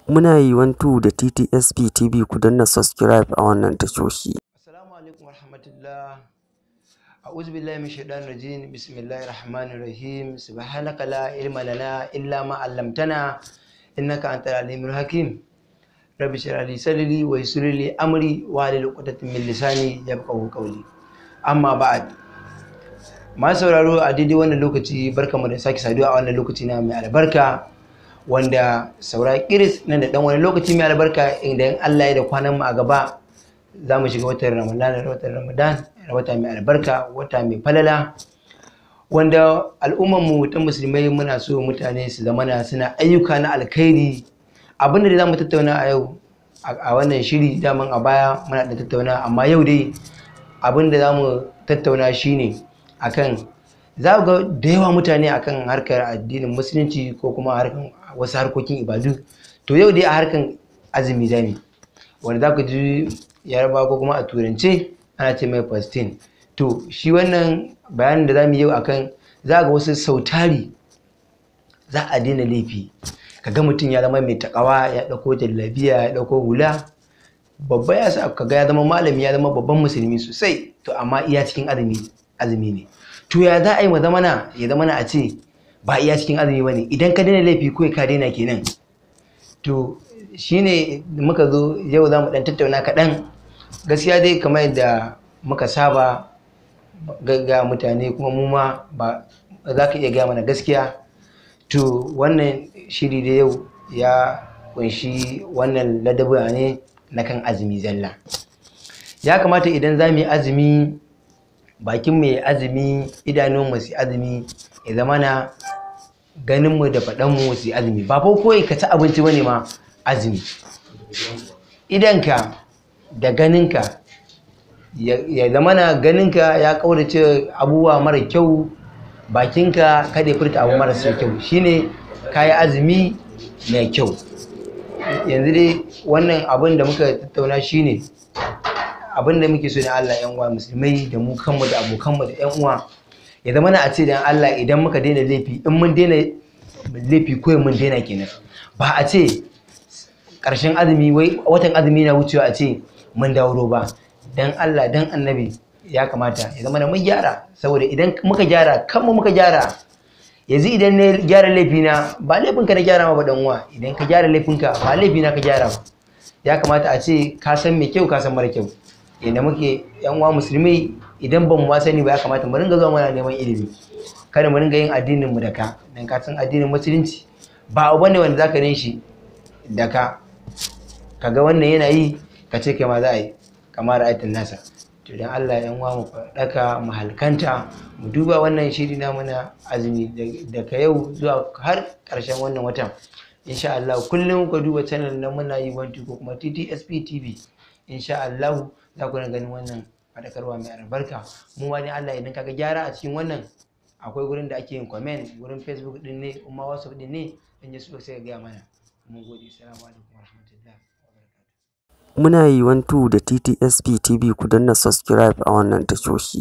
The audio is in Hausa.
Muna yi 12 da TTSP TV, ku danna subscribe a wannan tashoshi. Assalamu alaikum warahmatullah. A'udhu billahi minash shaitanir rajim. Bismillahir rahmanir rahim. Subhanaka la ilma lana illa ma 'allamtana innaka antal alimul hakim. Rabbi shrah li sadri wa yassir li amri wa hlul 'uqdatam min lisani yafqahu qawli. Amma ba'd. Masu sauraro a daidai wannan lokaci, barkamu da sake saduwa a wannan lokaci na mai albarka, wanda saura kiris nan da dan wani lokaci mai albarka, inda in Allah ya da kwanan mu a gaba za mu shiga watan Ramadan, watan Ramadan, wata mai albarka, wata mai falala, wanda al'ummar mu ta musulmai muna so mutane su zamana suna ayyuka na alkhairi. Abin da za mu tattauna a yau a wannan shiri, daman a baya muna da tattauna, amma yau dai abin da za mu tattauna shine akan za ga da yawa mutane akan harkar addinin musulunci ko kuma harkar wasu harkokin ibadu. To yau dai a harkar azumi zami, wanda za ku ji Yarba ko kuma a turance ana ce mai fasting. To shi wannan bayanin da za mu yi yau akan za ga wasu sautari za a daina laifi, kaga mutum ya zama mai takawa, ya ɗauko jallabiya, ya ɗauko hula babba, ya sa kaga ya zama malami, ya zama babban musulmi sosai. To amma iya cikin azumi azumi ne. To ya za a yi mu zamana ya zamana a ce ba iya cikin azumi bane, idan ka daina laifi ko ka daina kenan? To shine muka zo yau za mu dan tattauna kaɗan. Gaskiya dai kamar yadda muka saba ga mutane, kuma mu ma ba za ka iya gaya mana gaskiya. To wannan shiri da yau ya kunshi wannan ladabi ne na kan azumi zalla. Ya kamata idan za mu yi azumi, bakin mu ya azumi, idanun mu su azumi, ya zamana ganin mu da faɗan mu su azumi. Ba fa kawai ka ci abinci bane ma azumi. Idanka da ganinka ya zamana ganinka ya kaurace abubuwa mara kyau, bakinka kada ya furta abu marasa kyau, shine kayi azumi mai kyau. Yanzu dai wannan abin da muka tattauna shine abin da muke so da Allah, yan uwa musulmai, da mu kanmu da abokanmu da yan uwa, ya zama na a ce dan Allah idan muka daina laifi, in mun daina laifi ko mun daina kenan, ba a ce ƙarshen azumi, wai watan azumi na wucewa a ce mun dawo ba. Dan Allah dan Annabi, ya kamata ya zama na mun gyara, saboda idan muka gyara kanmu muka gyara. Yanzu idan na gyara laifina, ba laifinka na gyara ma ba dan uwa, idan ka gyara laifinka ba laifina ka gyara ba. Ya kamata a ce ka san mai kyau, ka san mara kyau. Inda muke yan uwa musulmi, idan ban mu sani ba, ya kamata mu ringa zuwa muna neman ilimi. Kada mu ringa yin addinin mu da ka dan ka san addinin musulunci ba abu bane wanda zaka yin shi da ka kaga wannan yana yi ka ce kai ma za a yi kamar ra'ayin nasa. To dan Allah yan uwa mu faɗaka, mu halkanta, mu duba wannan shiri na muna azumi daga yau zuwa har ƙarshen wannan watan insha Allah. Kullum ku duba channel na muna yi 12 ko kuma TTSP TV, insha Allah za ku ganin wannan faɗakarwa mai albarka. Mu ma dai Allah idan kaga gyara a cikin wannan, akwai gurin da ake yin comment, gurin Facebook din ne kuma WhatsApp din ne, in ya so sai ka gaya mana. Mun gode. Assalamu alaikum warahmatullahi wabarakatuh. Muna yi 12 da TTSP TV, ku danna subscribe a wannan tashoshi.